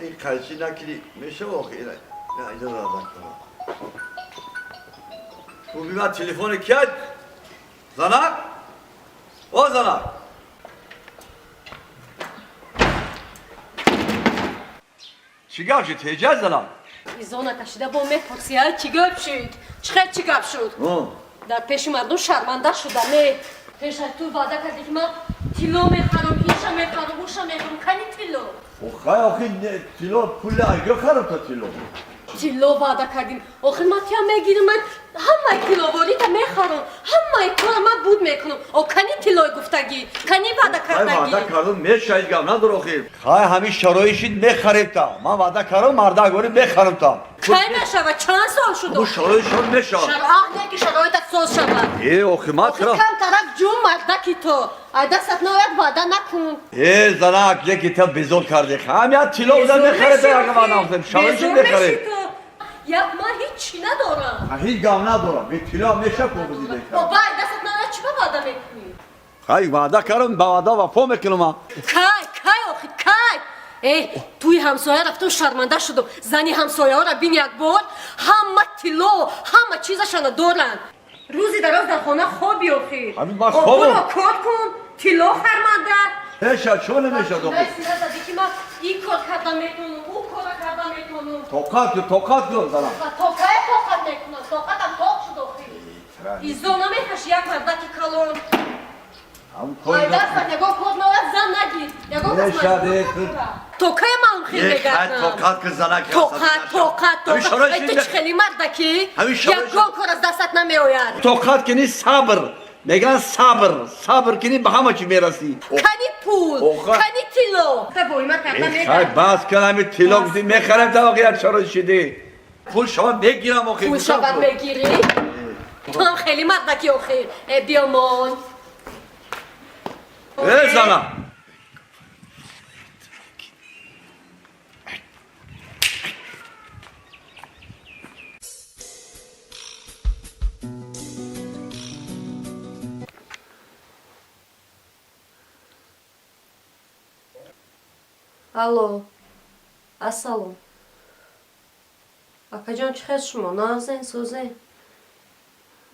ин қайчи накиди мешава охи ина инҷа зада кунам. Ту бива телефони кия? Занак? О занак! Чӣ гап шуд? Ҳеҷа занак? Изона кашида бо мепурси, а чӣ гап шуд? Чӣ хел чӣ гап шуд? Дар пеши мардум шарманда шуда, не? Пеша ту ваъда кардӣ, ки ман тилло мехарам, иша мехарам, уша мехарам. Кани тилло? Хай, охи тилло пули аҷо харам то тилло? Тилло ваъда кардим. Охир ман тия мегирам, ман ҳамаи тилловорита мехарам, ҳамаи кора ман буд мекунам. О кани тиллои гуфтагӣ? Кани ваъда кардагӣ? Ваъда кардам, мешавид, гап надор охи. Хай, ҳамин шароит шид, мехарем та. Ман ваъда кардам, мардак горӣ мехарам та. Кай мешавад? Чанд сол шуд? Бу шароит шуд, мешавад. Аҳ, не ки шароитат соз шавад. Э, охи ман Охи камтарак ҷум мардаки то. Ай дастат наояд, ваъда накун. Э, занак, яки та безор кардӣ. Ҳам як тилло буда мехарем та, як ваъда гуфтем. Шароит шуд, мехарем. Як ман ҳичи надорам. Ҳеҷ гап надорам. Бе тилло меша ку бузиде. Бо ай дастат наояд, чӣ ба ваъда мекунӣ? Хай, ваъда кардам, ба ваъда вафо мекунам. Кай, кай охи, кай? Э, туи ҳамсоя рафтум, шарманда шудум. Зани ҳамсояҳоро бин як бор, ҳама тилло, ҳама чизашона доранд. Рӯзи дароз дар хона хоби охи. Ҳамин ман хобам. Буро кор кун, тилло харманда. Мешавад, чо намешавад охи? Задӣ, ки ман ин кор карда метавонам, ӯ кора карда метавонам. Тоқат кун, тоқат кун, занам. То кай тоқат мекунам? Тоқатам тоқ шуд охи. Изо намекаши як мардаки калон. Ай дастат ягон кор наояд, зан нагир. Ягон кас маҷбур. То кай ман хел мегардам? Тоқат кун, занак. Тоқат, тоқат, тоқат. Ай ту чӣ хели мардаки? Ягон кор аз дастат намеояд. Тоқат кунӣ, сабр. Мегӯянд сабр. Сабр кунӣ, ба ҳама чӣ мерасӣ. Кани пул, кани тилло. Хай, бас кун, ҳамин тилло гуфтӣ, мехарем та охи, як шароит шидӣ. Пул шава мегирам охи. Пул шавад мегирӣ? Ту ҳам хеле мардаки охир. Э, биёмон. Э, зана. Алло, ассалом. Акаҷон, чӣ хел шумо? Нағзен, созен?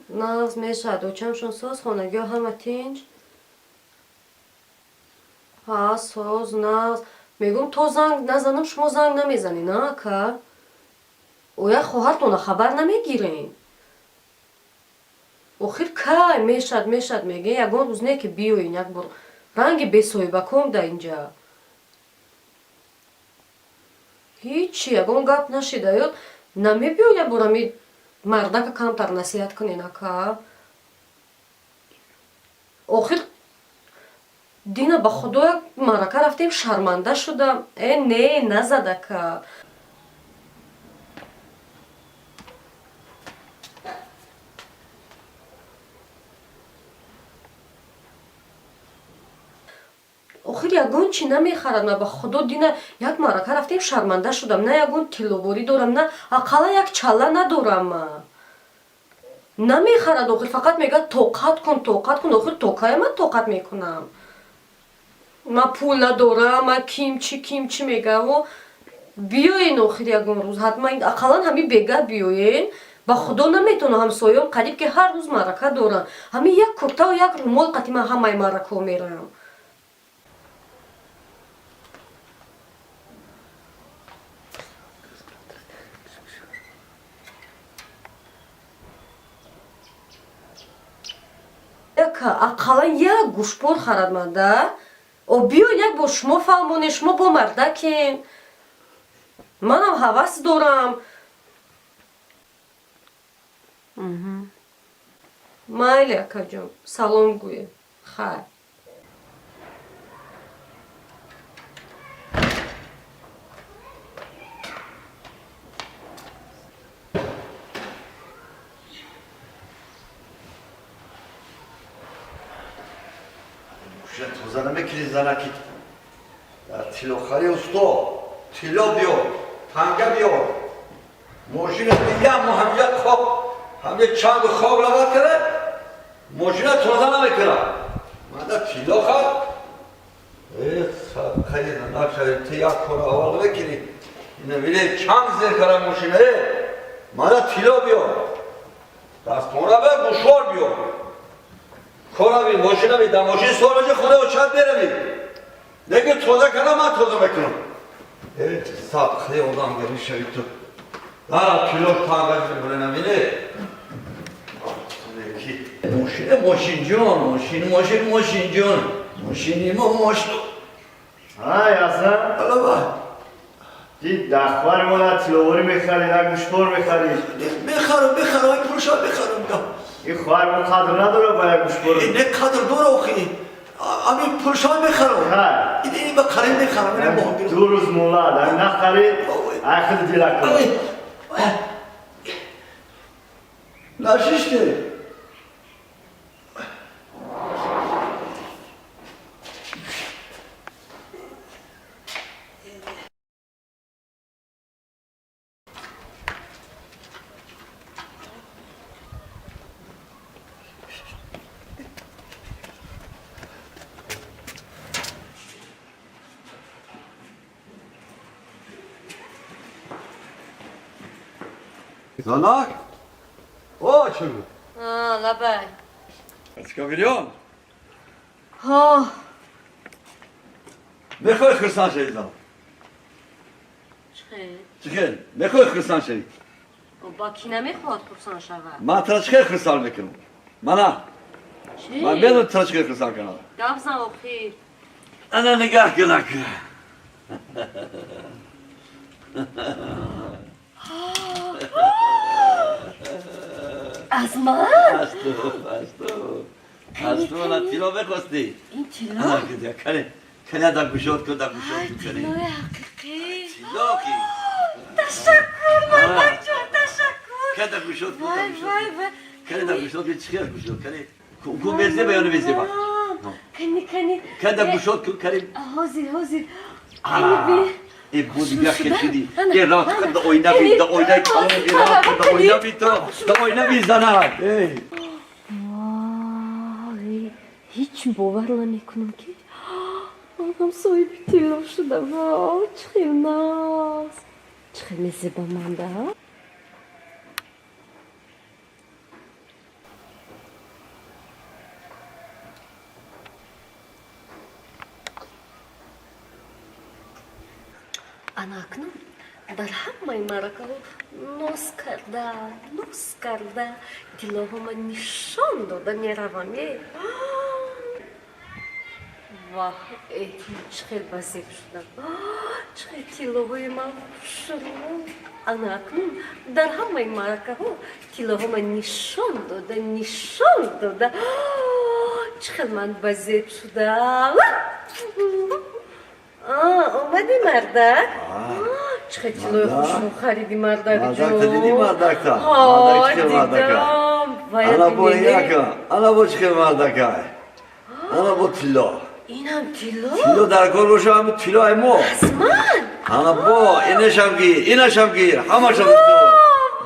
Нағз мешавад, очамшон соз, хонагиҳо ҳама тинҷ? Ҳа, соз, нағз. Мегӯм, то занг назанам, шумо занг намезанед, на, ака? Оя хоҳартона хабар намегирен? Охир кай мешавад, мешавад мегӯен, ягон рӯз не ки биёен як бор. Ранги бесоҳибаком да инҷа. Ҳичи, ягон гап нашида ёд намебиён як бор ами мардака камтар насиҳат кунен, ака. Охир дина ба худо як маърака рафтем, шарманда шудам. Э, не, назад, ака. Охир ягон чӣ намехарад. Ма ба худо дина як маърака рафтем, шарманда шудам. На ягон тилловорӣ дорам, на ақаллан як чалла надорам ма. Намехарад охир, фақат мегӯяд тоқат кун, тоқат кун. Охир то кай ман тоқат мекунам? Ман пул надорам, ман ким чӣ, ким чӣ мегӯям. Биёен охир ягон рӯз, ҳатман ақаллан ҳамин бега биёен. Ба худо наметавонам, ҳамсоём қариб ки ҳар рӯз маърака дорам. Ҳамин як куртаву як румол қати ман ҳамаи маъракаҳо меравам. Ака, ақаллан як гӯшпор харад ман да. О биёен як бор шумо фаҳмонед, шумо бо мардакен. Манам ҳавас дорам. Майли, акаҷон, салом гӯед. Хайр. Тоза намекунӣ, занаки. Дар тиллохарӣ усто, тилло биёр, танга биёр. Мошина як моҳ ҳамҷа хоб, ҳамҷа чанду хоб равад кара, мошина тоза намекунад. Манда тилло хар. Э, Хеле накшари ти як кор аввал мекунӣ. Ина виле чанг зер кара мошина э. Мана тилло биё. Дастона бе гӯшвор биё. Корави мошина би да мошин сор меши хона очад берави. Неги тоза кара ман тоза мекунам. Э сад хеле одам гери шави ту. Да тилло танга мебурена виле. Мошина мошин ҷон, мошин мошин мошин ҷон. Мошини мо мошин. Ҳа, Яздан, Алло. дид дар хвари мо на тилловорӣ мехарӣ, на гӯшвор мехарӣ. Мехарам, мехарам, ай пулша мехарам. Ин хоҳари мо қадр надорад ба як гӯшвор. Не қадр дора охи. Ами пулша мехарам. Ҳа. Ин ба қарин мехарам, ин бо. 2 рӯз муҳлат, ами нахарӣ, ай худи дила кун. Нашиште. Занак? О, чего? Лабай. Скавильон? Ҳо. Мехоҳӣ хурсанд шавӣ, зан? Чӣ? Чӣ хел? Мехоҳӣ хурсанд шавӣ? Ба кӣ намехоҳад хурсанд шавад? Ман туро чӣ хел хурсанд мекунам? Мана, Чӣ? ман медонам туро чӣ хел хурсанд кунам. Гап зан охир. Ана нигаҳ кунак. Аз ман? Аз ту, аз ту. Аз ту ана тилло мехостӣ. Ин тилло? Ана кудя, кане, кане да гӯшод кун, да гӯшод Ай, кун, кане. тиллои ҳақиқӣ. Тилло ки. Ташаккур, мардакҷон, ташаккур. Кане да гӯшод кун, да Вай, гӯшод вай, кун. вай. Кане да гӯшод кун, чӣ хел гӯшод, кане. Ку мезеба ё намезеба? Кани, кани. Кане да гӯшод кун, кане. Ҳозир, ҳозир. Кани Ана. би. Э, бу дигар хел шудӣ. Ана, Э, рафт ана. кун, да оина би, да оинаи калон би, рафт кун, да оина би то, да оина би занак. Эй. Вай, ҳеҷ бовар намекунам, ки ман ҳам соҳиби тилло шудам. Чӣ хел нағз, чӣ хел мезебаманда. Ана акнун дар ҳамаи маъракаҳо ноз карда, ноз карда, тиллоҳома нишон дода меравам. Е ваҳ, э, чӣ хел базеб шудам, чӣ хел тиллоҳои ман хушрӯ. Ана акнун дар ҳамаи маъракаҳо тиллоҳома нишон дода, нишон дода, чӣ хел ман базеб шудам. Омадӣ, мардак? Чӣ хел тиллои хушрӯ хариди, мардак? Мардакта дидӣ, мардакта? Ҳо. Мардак чӣ хел мардака? Дидам. Ана бо яка, ана бо чӣ хел мардака? Ана бо тилло. Инам тилло? Тилло дар кор боша, ҳами тиллои мо. Аз ман? Ана бо, инашам гир, инашам гир, ҳамашам тилло.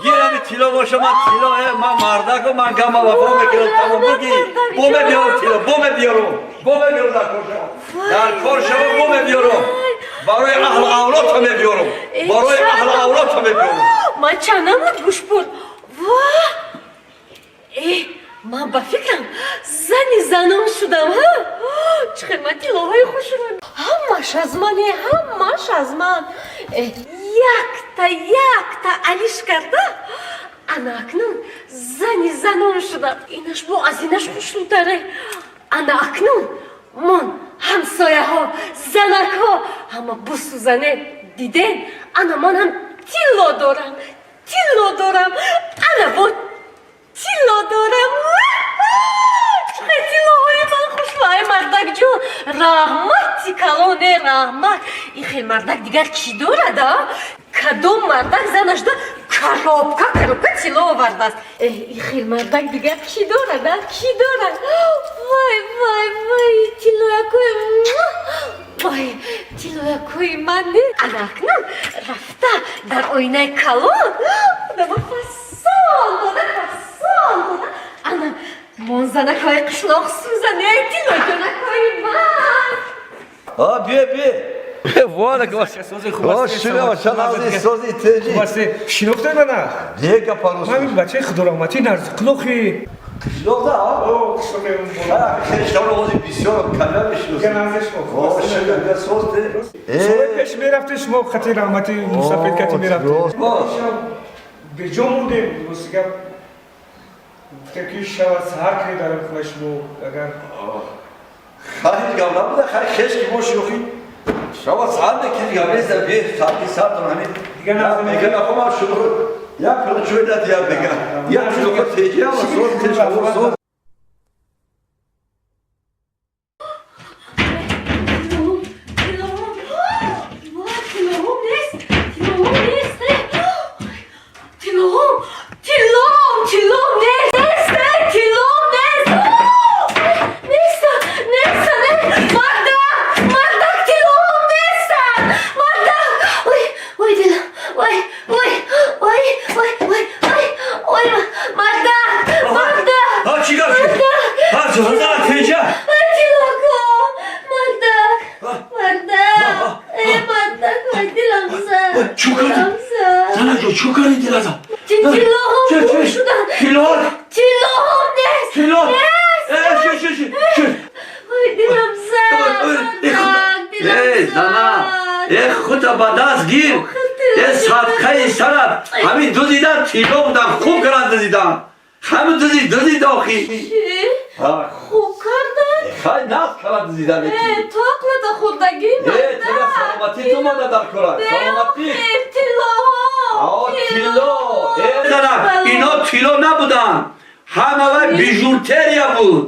Гир, ҳами тилло боша, ман тилло, э, ман мардаку, ман гама вафо мекунам, тамом бигир. Бо мебиёрам тилло, бо мебиёрам. Бо мебиёрам дар кор шава. Дар кор шава, бо мебиёрам. Барои аҳлу авлодта мебиёрам. Барои аҳлу авлодта мебиёрам. Ман чанд намуд гӯшбур? Ва, э, ман ба фикрам зани занон шудам. Ҳа, чӣ хел ман тиллоҳои хушрӯ, ҳамаш аз ман, э, ҳамаш аз ман. Э, якта якта алиш карда, ана акнун зани занон шудам. Инаш бо аз инаш хушрӯтаре. Ана акнун мон ҳамсояҳо, занакҳо ҳама бусӯзане. Диден, ана ман ҳам тилло дорам, тилло дорам, ана бо тилло дорам. Чӣ хел тиллоҳои ман хушрӯ! Ай, мардакҷон, раҳмати калоне, раҳмат. Ин хел мардак дигар чӣ дорад, а? Кадом мардак занашда коробка коробка тилло овардааст? Э, ин хел мардак дигар чӣ дорад, а? Чӣ дорад? Вай, вай, вай, тиллоякои, вай, тиллоякои ман не. Ана акнун рафта дар оинаи калон дама фасон дода, фасон дода, ана монзанакҳои қишлоқ сӯзане, тиллоҷонакҳои ман. А, бие, бие. Вона Сози хуб аст. Шуна шанази сози теҷи. Хуб аст. Шинохтед мана? Не гапа. Ман ин бачаи худораҳматӣ Нарзиқулохи. Қишлоқда? О, қишлоқи он боло. Хештаро ози бисёр калла мешиносем. Дигар назди шумо хуб аст. Шуна соз те. Солҳои пеш мерафтед шумо хати раҳматӣ мусафед кати мерафтед. Беҷо мондем, рости гап. Гуфтем ки шавад саҳар кунед дар хонаи шумо агар. Хай ҳеҷ гап набуда, хай хеш ки мо шӯхӣ. Шавад саҳар мекунӣ, гап нест, бе сарки сартон ҳамин. Дигар назди Мега нахом шумо як пила чой дад, як мега. Як қишлоқа теҷи ама соз теҷ соз. Тилоҳом нест, тилоҳом нест, тилоҳом, тилом, тилом нест, нест, тилом нест, нест, нест, мардак, мардак, тилоҳом нест, мардак, ой, ой, дилам, ой, ой, ой, ой, ой, ой, ой, мардак, мардак. Ҳа, чӣ гап шуд? Ҳа, зана теҷа. Ой, тилоко, мардак, мардак, мардак, ой, дилам зад. Чӣ кардӣ? Зана ҷо, чӣ кардӣ дилаза? Тилоҳом гум шудан. Тилоҳ? Тилоҳом нест. Тилоҳ? Нест. Чӣ, чӣ, чӣ, чӣ? Ой, дилам зад, мардак, дилам Эй, зана, зад. э, худта ба даст гир. Э, садқаи сарат. Ҳамин дузидан тилло будам, хуб кардан дузидан. Ҳамин дузи дузид охи. Чӣ? Хуб кардан? Хай нафт кардан дузидан. Э, ту ақлата хӯрдагӣ, Э, тила саломатӣ ту мада дар кора. Саломатӣ. Тилоҳом. О, тилло. Э, зана, ино тилло набуданд. Ҳама вай бижутерия буд.